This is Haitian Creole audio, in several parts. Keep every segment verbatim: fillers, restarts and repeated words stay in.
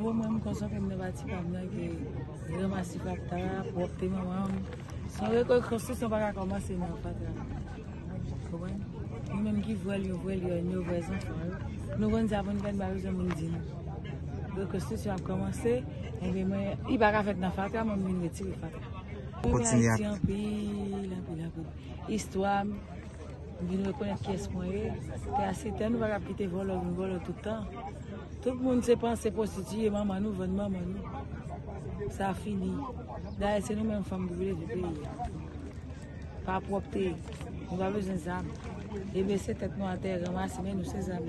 Bon, mwen, m konsantre m nan pati pa m nan, ke ranmase fatra, pwòpte manman m. Se yon rekonstriksyon pa ka kòmanse nan fatra. Konprann? Nou menm ki vwè l, yo vwè l, yo, yo vwè zanfan yo. Nou konn sa pou n fè, n pa bezwen moun di nou. Rekonstriksyon ap kòmanse, enben mwen, li pa ka fèt nan fatra, mwen m vin retire fatra. Mwen renmen Ayiti anpil, anpil, anpil. Istwa m, m vin rekonèt kiyès mwen ye. Tè a se tè nou, pa ka kite vòlò vin vòlò tout tan. Tout moun se panse pwostitiye manman nou, vann manman nou. Sa fini. Dayè, se nou menm fanm ki pou leve peyi a. Pa pwòpte, nou pa bezwen zam. E bese tèt nou atè, ranmase men nou se zam.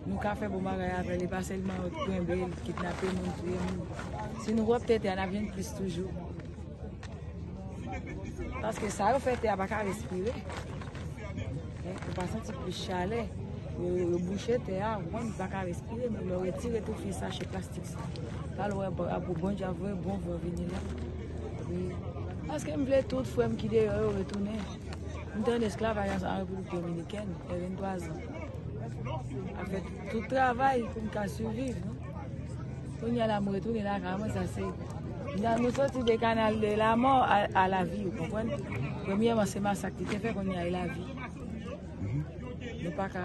Nou ka fè bon bagay avè l, e pa sèlman kenbe l, kidnape moun, touye moun. Si nou pwòpte tè a, n ap jwenn plis toujou. Paske sa yo fè tè a pa ka respire. Ou pa santi plis chalè. Yo, yo bouche tè a, ou konprann, li pa ka respire, men lè w retire tou fil sache plastik sa. Talè w ap, ap, Bondye ap voye bon van vini la. Wi. Paske m vle tout frè m ki deyò yo retounen. M te an esklavaj an, an Repiblik Dominikèn, gen venntwa zan. Ap fè tout travay pou m ka siviv, non? Kounye a la, m retounen lakay mwen, sa se, nan, nou soti de kanal de la mò a, a la vi, ou konprann? Premyèman, se masak li te fè, kounye a, e la vi. Nou pa ka,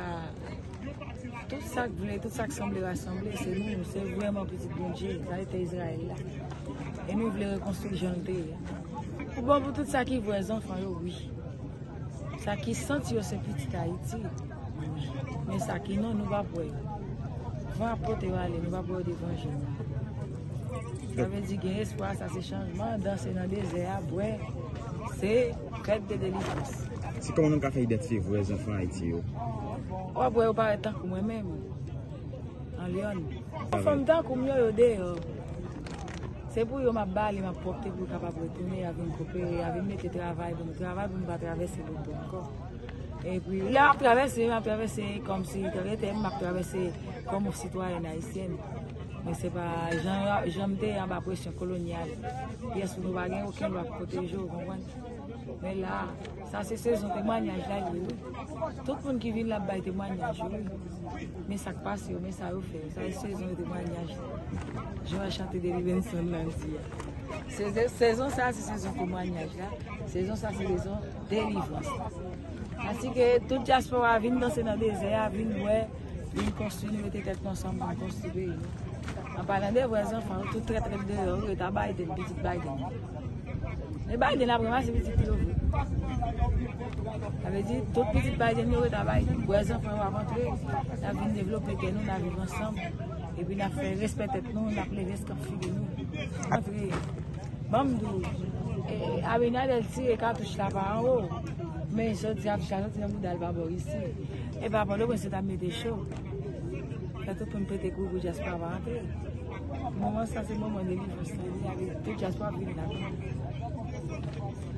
tout sa k vle, tout sa k sanble rasanble, se nou, se vrèman pitit Bondye, sa se tè Izrayèl la. E nou vle rekonstwi jan l te ye. Pou bon, pou tout sa ki vwè zanfan yo, wi. Sa ki santi yo se pitit Ayiti. Men sa ki non, nou p ap wè yo. Van ap pote yo ale, nou p ap wè yo devan je nou. Sa vle di gen espwa, sa se chanjman, danse nan dezè a, bwè, se fèt de delivrans. Se kòman nou ka fè idantifye vrè zanfan Ayiti yo? W ap wè yo parèt tankou mwen menm. An Leòn. Yon fanm tankou m yo, yo deyò. Se pou yo m ap bale, m ap pwòpte pou yo kapab retounen, y a vin koopere, y a vin mete travay pou nou travay, pou nou pa travèse lòt bò ankò. Epi, lè w ap travèse, m ap travèse kòmsi, tankou m ap travèse kòm yon sitwayèn ayisyèn. Men se pa jan, jan m te ye anba presyon kolonyal. Pyès nou pa gen okenn lwa k pwoteje w, konprann? Men la, sa se sezon temwanyaj la ye, wi. Tout moun ki vin la ap bay temwanyaj yo, wi. Men sa k pase yo, men sa yo fè yo. Sa se sezon temwanyaj la. Jan w chante Deliverance nan di a. Se, se, sezon sa, se sezon temwanyaj la. Sezon sa, se sezon delivrans la. Asike tout dyaspora vin danse nan dezè a, vin bwè, vin konstwi, nou mete tèt nou ansanm pou nou konstwi peyi nou. An palan de vrè zanfan, tout trèt trèt deyò, yo rete a Biden, pitit Biden. Men Biden ap ranmase pitit li yo vre. Sa vle di, tout pitit Biden yo rete a Biden. Vrè zanfan yo ap antre, n ap vin devlope tè nou, n ap viv ansanm. Epi n ap fè respè tèt nou, n ap leve eskanp figi nou. Antre. Ban m di w, e, Abinader tire katouch la pa anwo, men soti katouch la soti nan bouda l pa bò isi. E pa Pòtoprens yo t ap mete cho. Fè tout moun pete kouri pou dyaspora pa antre. Moman sa se moman delivrans la, li avè tout dyaspora ap vin ladan.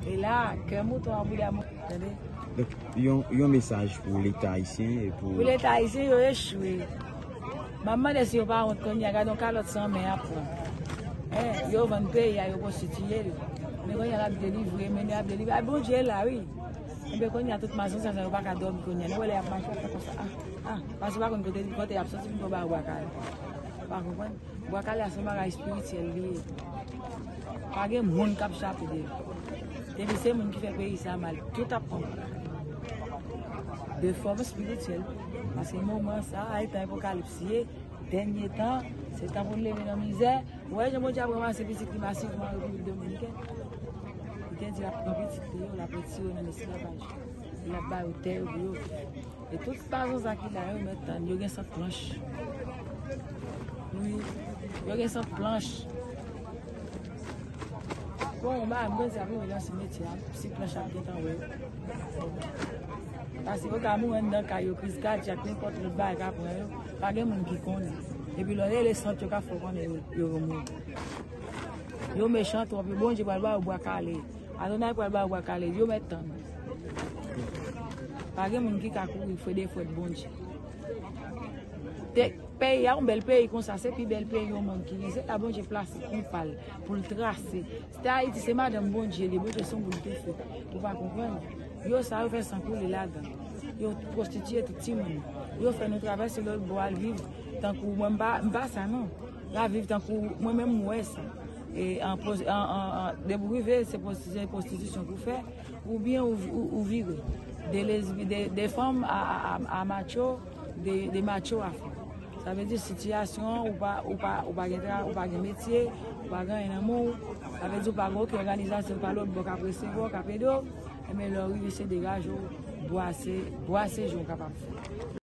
E la, kè mouton an bouda mouton, tande? Donk, yon, yon mesaj pou Leta ayisyen e pou... Pou Leta ayisyen, yo echwe. M ap mande si yo pa wont kounye a, gade yon kalòt san men y ap pran. Hein, yo vann peyi a, yo pwostitiye l. Men kounye a l ap delivre, men y ap delivre. A, Bondye la, wi. Enben kounye a, tout mazanzan sa yo pa ka dòmi kounye a. Nou wè lè y ap mache, y ap fè konsa. Ah, ah, paske yo pa konn kote, kote y ap soti, pou yo ba yo bwa kale. Ou pa konprann? Bwa kale a se yon bagay espirityèl li ye. Pa gen moun k ap chape de li. Depi se moun ki fè peyi sa mal, tout ap pran bwa kale. De fòm espirityèl. Paske moman sa a, e tan epokalips ye, dènye tan, se tan pou n leve nan mizè. Ou wè jan Bondye ap ranmase pitit li masivman an Repiblik Dominikèn? Li te di l ap pran pitit li yo, l ap retire yo nan esklavaj. Li ap ba yo tè yo pou yo viv. E tout pazanzan ki la yo, mèt tann, yo gen sant planch. Wi, yo gen sant planch. Bon, m pa, mwen di ap rive nan simetyè a, si planch ap gentan wè yo. Paske yo ka mouri anndan kay yo, kriz kadyak, nenpòt lòt bagay ka pran yo. Pa gen moun ki konnen. Epi lè w rele sant, yo ka fè w konnen yo, yo mouri. Yo mechan twòp, yo Bondye pral ba yo bwa kale. Adonay pral ba yo bwa kale, yo mèt tann. Pa gen moun ki ka kouri frede frèt Bondye. Te, peyi a, yon bèl peyi konsa, se pi bèl peyi o mond ki gen. Se la Bondye plase kont pa l pou l trase. Se Ayiti, se madanm Bondye li, Bondye se yon boul de fe. Ou pa konprann? Yo sa, yo fè san koule ladan. Yo pwostitiye tout timoun. Yo fè nou travèse lòt bò al viv. Tankou mwen, m pa, m pa sa non. Ka viv tankou mwen menm, m wè sa. E an pos- an- an- an- depi w rive, se pos- se pwostitisyon pou fè, oubyen ou, ou, ou vire de, lesbi, de, de fanm a, a, a, a macho, de, de macho a fanm. Sa vle di sitiyasyon an, ou pa, ou pa, ou pa gen tra, ou pa gen metye, ou pa gen anyen nan men w. Sa vle di ou pa gen okenn òganizasyon pa lòt bò k ap resevwa w, k ap ede w. Ebyen lè w rive se degaje w, bwase, bwase jan w kapab fè.